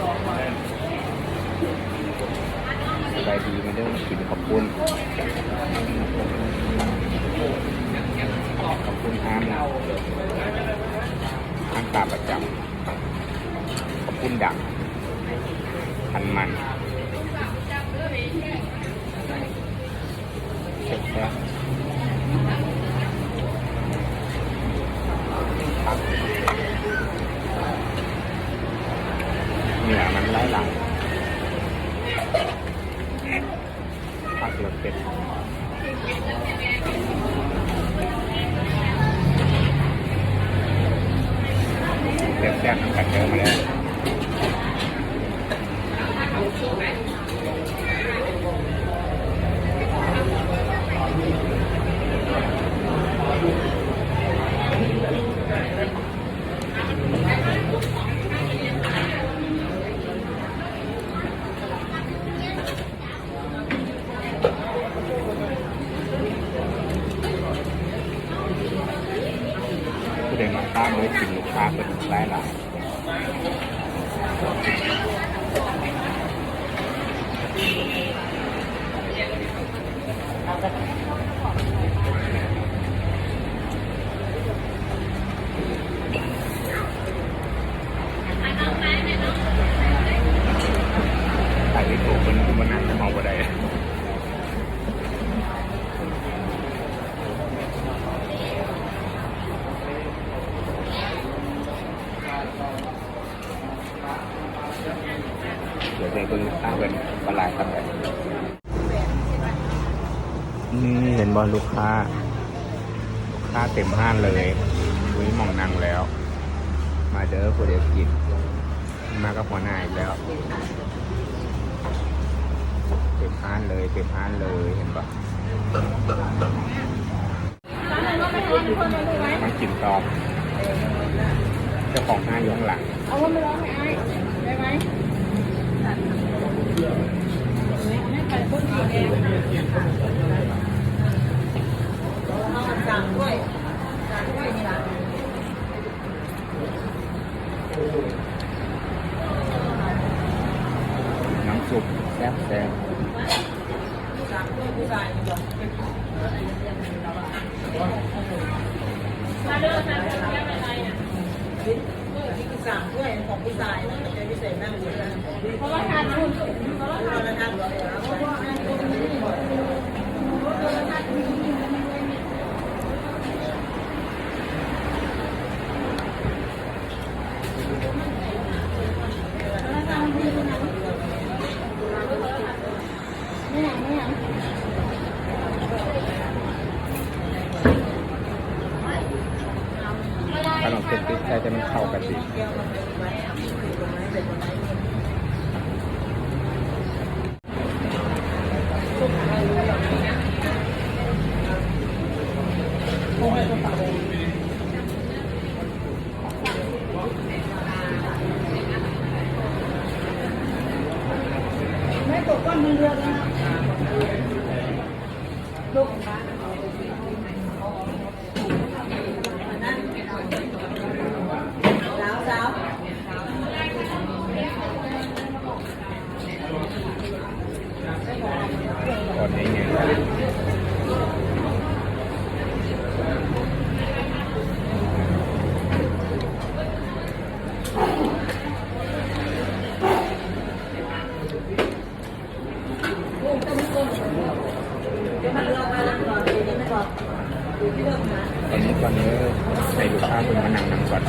ສະບາຍດີ ມາເດີ ມາກິນເຂົ້າປຸ້ນ ເຂົ້າປຸ້ນຮ້ານ ຮ້ານຂາປະຈຳ ເຂົ້າປຸ້ນດັງ ພັນມັນ ແຊບໆ ຜັກ ເນື້ອມັນຫຼາຍໆ ຜັກລະເຜັດ ແຊບໆ ນຳກັນເດີ ມາເດີ. ຜູ້ໃດມັກທານ ເດີ ກິນລູກຄ້າເພິ່ນຫຼາຍໆ. ຖ່າຍວິດີໂອເພິ່ນ ເພິ່ນນັ່ງເຮົາບໍ່ໄດ້. ດຽວໄປເບິ່ງລູກຄ້າເພິ່ນວ່າຫຼາຍສ່ຳໃດ. ນີ້ເຫັນບໍ່ ລູກຄ້າ ລູກຄ້າເຕັມຮ້ານເລີຍ ບໍ່ມີໝ່ອງນັ່ງແລ້ວ. ມາເດີ ຜູ້ໃດກິນ ມາກັບຫົວໜ້າອີກແລ້ວ. ເຕັມຮ້ານເລີຍ ເຕັມຮ້ານເລີຍ ເຫັນບໍ່? ມາກິນຕໍ່ ເຈົ້າຂອງຮ້ານຢູ່ຂ້າງຫຼັງ. ເອົາເງິນມາລອງໃຫ້ອ້າຍໄດ້ໄວ. ເອົາສາມຖ້ວຍ ສາມຖ້ວຍນີ້ລະ. ນ້ຳຊຸບແຊບໆ. ຂະໜົມເປັດຕິດໃສ່ ແຕ່ມັນເຂົ້າກັນດີ. ຕອນນີ້ກ່ອນເດີ ໃຫ້ລູກຄ້າເພິ່ນມານັ່ງນຳກ່ອນ.